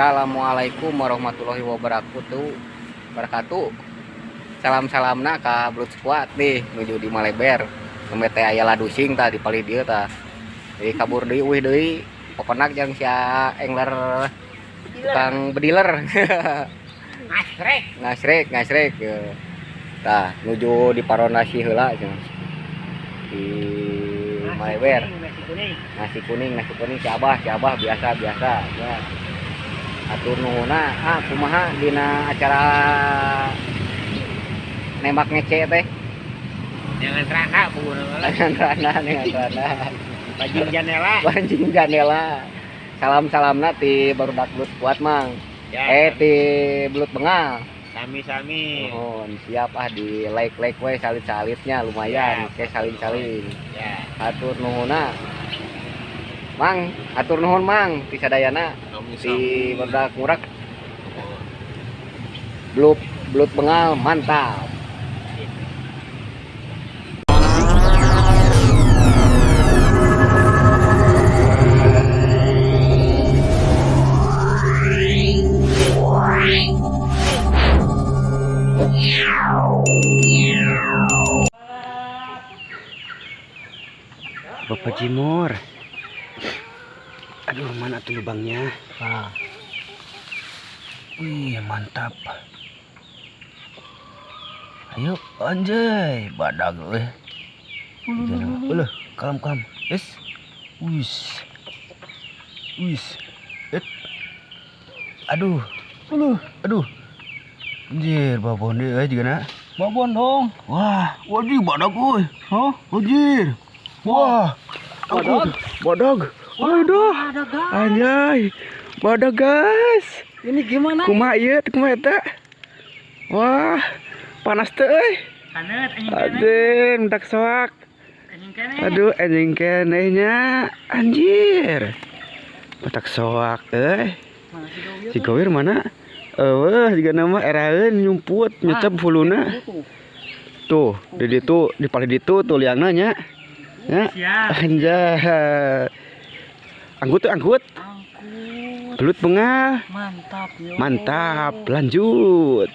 Assalamualaikum warahmatullahi wabarakatuh. Barakatuh. Salam-salamna ka Belut Squad nih nuju di Maleber. Nembe teh aya ladusing tah di palih dieu tah. Jadi kabur deui euweuh deui. Popenak jeung sia angler tukang bediler. Ngasrek. Ngasrek, ngasrek. Tah nuju di parondasi heula cenah. Di Maleber. Nasi kuning. Nasi kuning, nasi kuning si Abah, si Abah biasa biasa ya. Atur nuhunna, ah kumaha dina acara nembak ngece teh? Jangan rana puguna mah. Dengan rana, dengan rana. Bajing janela. Banjing janela. Salam-salamna ti barudak Belut Kuat Mang. Ya. Ti Belut Bengal. Sami-sami. Nuhun, siap ah di like-like we salit-salitnya lumayan, Siap. kayak saling-saling. Ya. Atur nuhunna. Mang, atur nuhun Mang ti sadayana di barudak ngurak. Belut Belut Bengal mantap. Bapak Jimur. Aduh, mana tuh lubangnya? Nah, Wih, mantap. Ayo, anjay, badag euy. Ulah, kalem kalem. Yes. Wis. Wis. Et. Aduh. Aduh, aduh. Anjir, babon deui euy jigana. Babon dong. Wah, wajib badag euy. Hah? Anjir. Wah. Badag. Badag. Waduh. Anjay. Badag, guys. Ini gimana? Kumaha ieu, kumaha eta? Wah, panas teu euy. Kanet anjing kene. Aduh, mentak soak. Anjing kene. Aduh, anjing keneh nya. Anjir. Mentak soak euy. Mana si Gowir? Si Gowir mana? Eueuh, jiga nama eraeun nyumput, nyecep huluna. Tuh, di ditu, di palih ditu tuh liangna nya. Ya. Siap. Anjay. Angkut tuh, angkut. Angkut. Belut bengal. Mantap yo. Mantap, lanjut.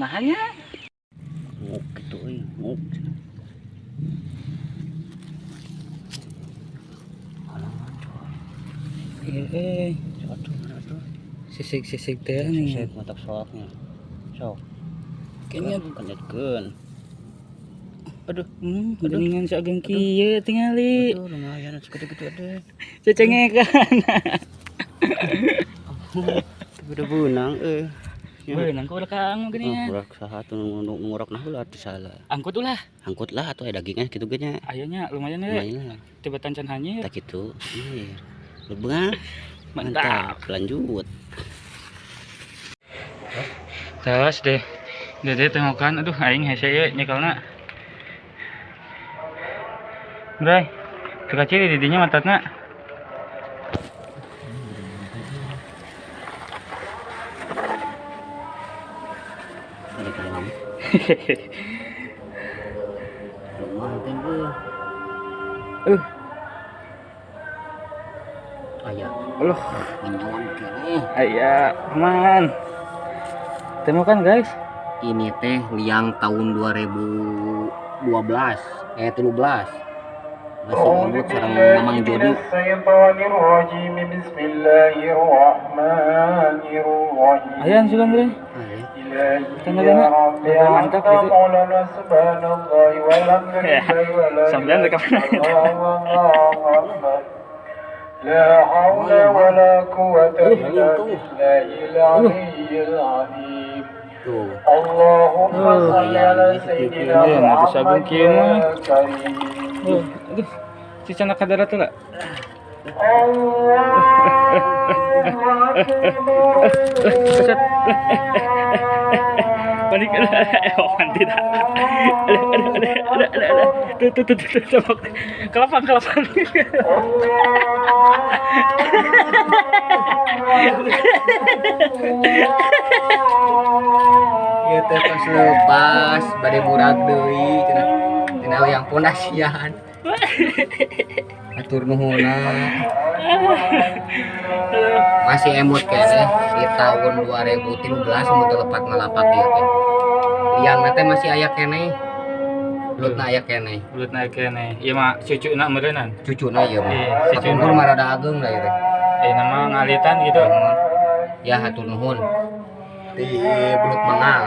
Nah, hanya Nguk gitu euy, nguk. eh Aduh, mana tuh? sisik-sisik teh nih. Sisik matak soaknya. Sok. Kayaknya kenyetkeun. Aduh, geningan si ageng kieu tingali. aduh lumayan segitu-gitu deh. Cecengekan. Tapi udah benang euy. Beunang ku belakang geuningan. Ngurak saha tuh ngurok nah ulah teu salah. Angkut ulah. Angkut lah atuh aya dagingnya kitu ge nya. Ayo nya lumayan we. Lumayan lah. Tiba tancan hanyir. Tak kitu. Anjir. Belut bengal. Mantap. Lanjut. Terus deh. Dede tengokan aduh aing hese ieu nyekelna. Bray, teu kaciri di dinya matatna. Ada kali. Lumayan euy. Aya Aduh, Menyon keneh. aya aman. Temukan guys. Ini teh liang tahun 2012 13. Masih ngebut sareng Mamang Jody. Ayan sugan Bray. Ah, ya. Tanda-tanda udah mantap gitu. Ya, sampean rekaman. لا حول ولا قوة إلا بالله العلي العظيم Tuh. اللهم صل على سيدنا Iya, nanti sagung محمد kieu mah. الكريم Aduh, si cana kadara tuh lah. الله أكبر Keset. Panik. Oh, tidak. Aduh, aduh, aduh, aduh, aduh, aduh. Tuh, tuh, tuh, tuh, tuh, kelapang, kelapang. Ieu teh tos lepas bade murag deui cenah. Cenah liang pondasian. Atur nuhunna. Masih emut kayaknya di tahun 2013 mun teu lepat ngalapak ieu teh. Liangna teh masih aya keneh. Belutna aya keneh. Belutna keneh. Ieu mah cucuna meureunnan. Cucuna ieu mah. Iya, si cucuna. Kapungkur mah rada ageng lah ieu teh. Nama ngalitan gitu. Ya hatur nuhun. Di belut bengal.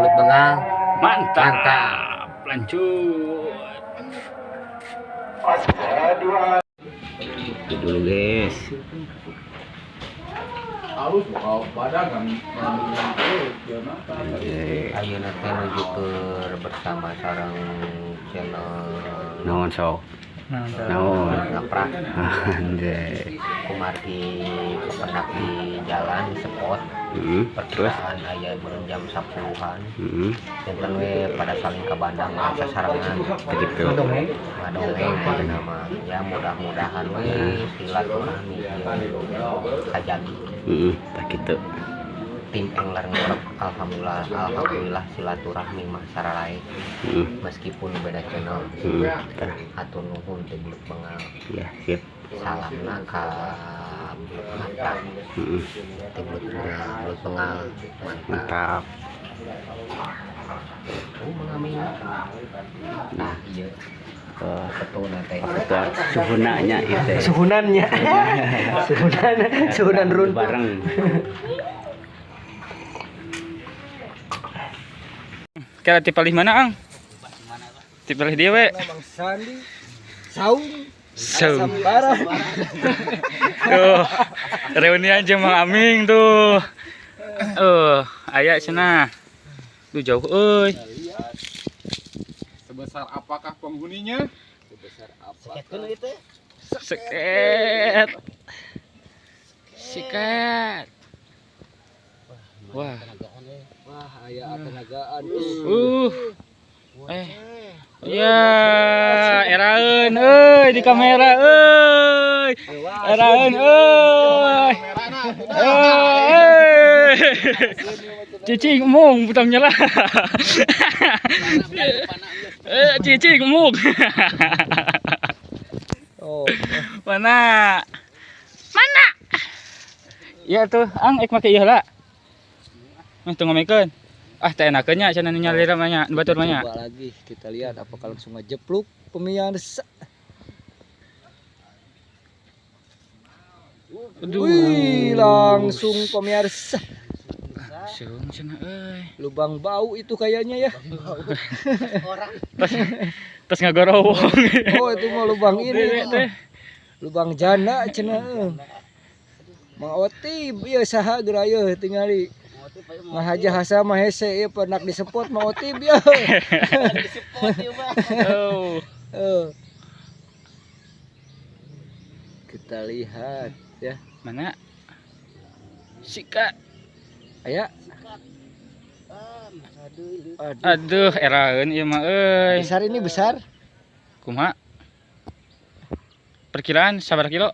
Belut bengal. Mantap. Mantap. Lanjut. Itu dulu guys. Ayeuna teh nuju keur bersama sareng channel Naon sok? Mantap. Naon? Ngaprak Anjay. kumargi kependak di jalan di spot. Terus? Perkiraan aya meureun jam 10-an. Janten we pada saling ka bandang sasarengan. Begitu. Ngadongeng ayeuna mah. Ya mudah-mudahan we silaturahmi ieu kajadi. Tah kitu. Tim Angler Ngorok alhamdulillah, alhamdulillah silaturahmi mah sararae meskipun beda channel. Tah. Hatur nuhun teh belut bengal. Ya, sip. Salamna ka belut mantap. Teh belut bengal, belut bengal mantap. Mantap. Oh, mengamin. Nah, iya. Ketuna teh. Ketua suhunanya itu. Suhunannya. Suhunan, suhunan runtuh. Bareng. Kira tipalih mana, Ang? Tipalih dia we. Bang Sandi. Saung. So. Sambara. Tuh, reunian jeung Mang Aming tuh. Aya cenah. Duh jauh euy. Sebesar apakah penghuninya? Seket. Sikat. Wah. Wah, aya tenagaan. Ya, eraeun euy di kamera euy. Eraeun euy. Euy. Cicing mung putang nyala. Cicing mung. Oh, Mana? Mana? Ya tuh, ang ek make ieu heula. Meh teu ngomekeun. Ah, teh enakeun nya cenah nu nyalira mah nya, nu batur mah nya. Coba lagi kita lihat apakah langsung ngejepluk pemirsa. Aduh. Wih, langsung pemirsa. Langsung cenah euy. Lubang bau itu kayaknya ya. Tos ngagorowong. Oh, itu mah lubang ini. Teh. Lubang jana cenah. Mang Otib ieu saha geura ieu tingali. Ngahaja hasa mah hese ieu penak disepot Mang Otib ieu. Oh. Kita lihat ya. Mana? Sikat. Aya. Aduh. Aduh, eraeun ieu mah euy. Besar ini besar. Kumaha? Perkiraan sabar kilo?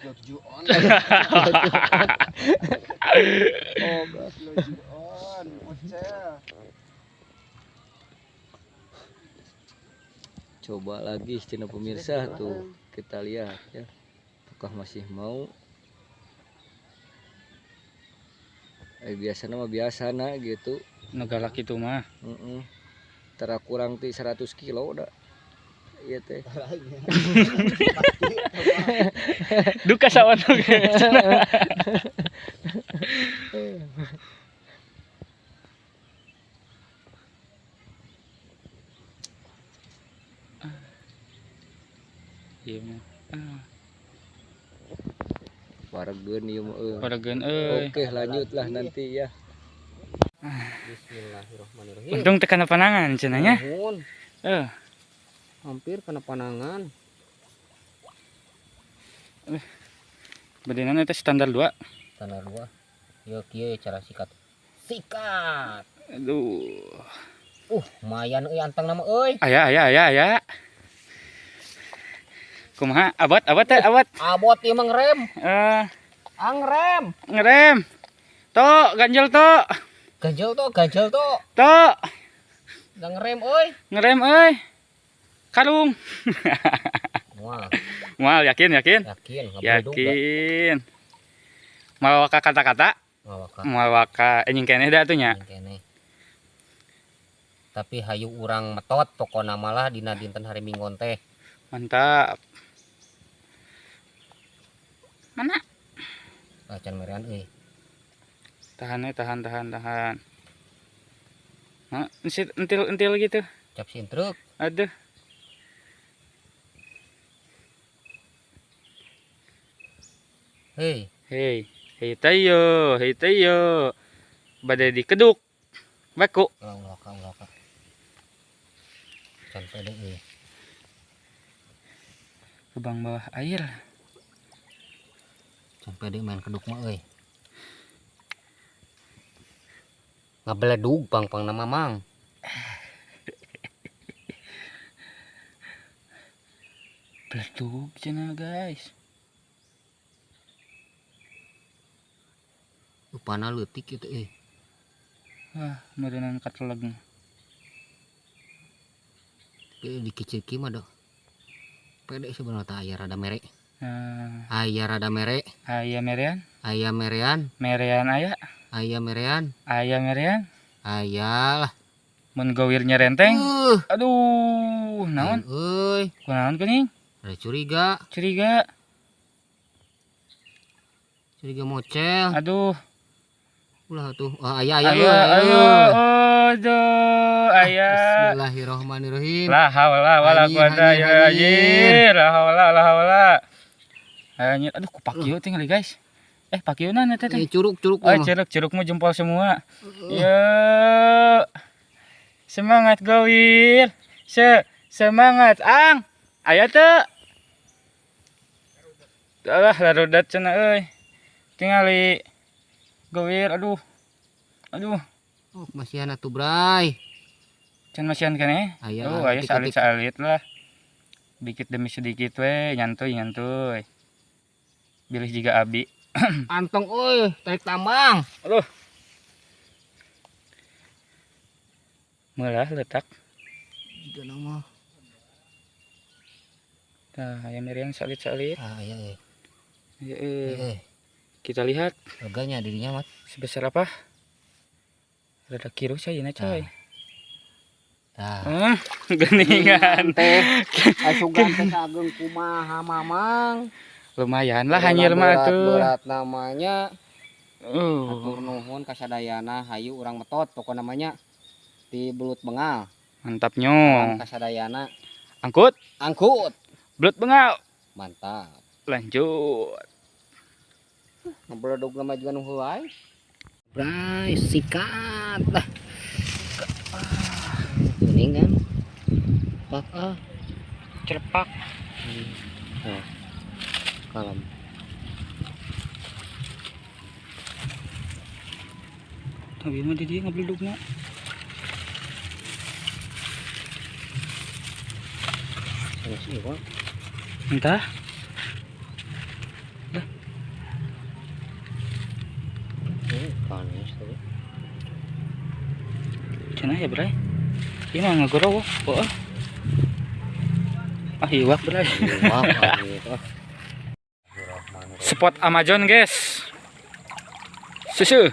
Oh, coba lagi cina pemirsa tuh kita lihat ya. Apakah masih mau? Biasana mah biasana gitu. Nu galak itu mah. Tara kurang ti 100 kilo dah. Iya teh. Duka sawan oge. Iya mah. Waregeun ieu mah euy. Waregeun euy. Oke, lanjutlah nanti ya. Bismillahirrahmanirrahim. Untung teu kana panangan cenah nya. Nuhun. Hampir kena panangan. Bedenana teh standar 2. Standar 2. Yo kieu cara sikat. Sikat. Aduh. Lumayan euy anteng nama euy. Aya aya aya aya. Kumaha? Abot abot teh abot. Abot ieu mah ngerem. Angrem. Ngerem. Tok, ganjel tok. Ganjel tok, ganjel tok. Tok. Nggak ngerem euy. Ngerem euy. Karung. Wah. Moal yakin yakin? Yakin, ngabeledug da. Yakin. Moal waka kata-kata? Ngawaka. Moal waka anjing keneh da atuh nya. Anjing keneh. Tapi hayu urang metot pokona malah dina dinten hari Minggon teh. Mantap. Mana? Acan merean euy. Tahan ya, tahan tahan tahan. Nah, entil entil gitu. Cap sintruk. Aduh. Hei. Hei, hei tayo, hei tayo. Bade dikeduk. Baku. Ulah ulah ulah. Can pede euy. Lubang bawah air. Can pede main keduk mah euy. Ngabeledug pang-pang nama mang. Beledug cenah guys. Rupana leutik kitu euy. Wah, meureunnan kateleg. Tapi dikecil mah doh. Pede sebenarnya tah aya rada mere. Nah, Aya rada mere, aya merean, aya merean, merean aya, aya merean, aya merean. Aya lah. Mun gawir nyerenteng. Aduh, naon? Euy, Kunaon kuning? ada curiga, Curiga. Curiga mocel. Aduh. Ulah tuh. Ah, aya aya Aya, euy, aya, euy. aduh, aya. Bismillahirrahmanirrahim. La haula wala Anjir, quwata anjir, illa anjir. billah. La haula la haula. Anjir, aduh ku pakio tinggal guys. Pakionan eta teh. Eh, curug curug Oh, mah. curug, curugmu jempol semua. Yo. Semangat gawir. Semangat ang. Aya teu? Alah, larudat cenah euy. Tingali gawir, aduh. Aduh, Oh, masihan atuh, Bray. can masihan keneh. Aya Oh, lah, aya tik-tik. salit-salit lah. Dikit demi sedikit we, nyantuy nyantuy. Bilih jiga abi. Antong euy, tarik tambang. Aduh. Meulah letak. Jiga nama. Tah, aya meriang salit-salit. Ah, aya euy. Ya, eh. Eh, Kita lihat leganya dirinya, Mat. sebesar apa. Rada kiru saya na coy. Tah. Geningan. Teh, asugan teh sageung kumaha mamang. Lumayan lah hanyir mah tuh. Berat namanya. Atur nuhun kasadayana hayu urang metot pokok namanya di belut bengal. Mantapnya. Kasadayana. Angkut. Angkut. Belut bengal. Mantap. Lanjut. Ngebeledug nama juga nu heuay. Bray, sikat lah. Kuning kan? Pak ah. Cepak. Nah. Kalem. Tapi mah di dia ngebeledugna. Sanes ieu. Entah. Panas tuh. Cenah ya, Bray. Ini mah ngagorowo. Oh. Ah, iwak, Bray. Iwak, ah, Spot Amazon, guys. Susu.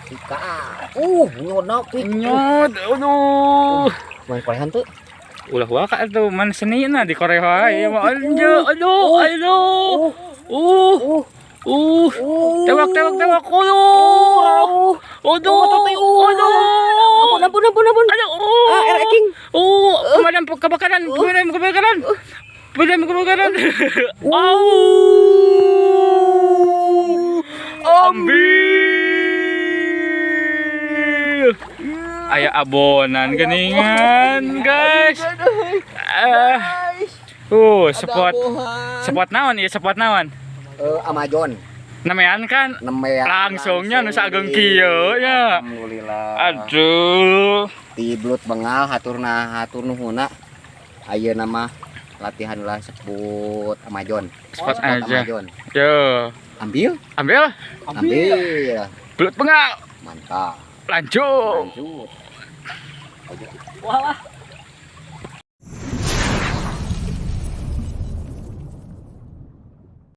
Sikat. Nyodok. Nyod, aduh. Main korehan tuh. Ulah waka tuh man seni na di Korea wae ya mah aduh aduh aduh. Tewak tewak tewak. Aduh. Aduh. Aduh. Ampun ampun ampun. Aduh. Ah, king. Pemadam kebakaran, pemadam kebakaran. Pemadam kebakaran. Au. Ambil. Aya abonan geningan, guys. Spot spot naon ya, spot naon? Amazon. Nemean kan? Nemean. Langsungnya nu sageung kieu nya. Alhamdulillah. Aduh. Di belut bengal haturna hatur nuhunna. Ayeuna mah latihan lah sebut Amazon. Spot aja. Amazon. Yo. Ambil? Ambil. Ambil. Belut bengal. Mantap. Lanjut. Lanjut. Walah.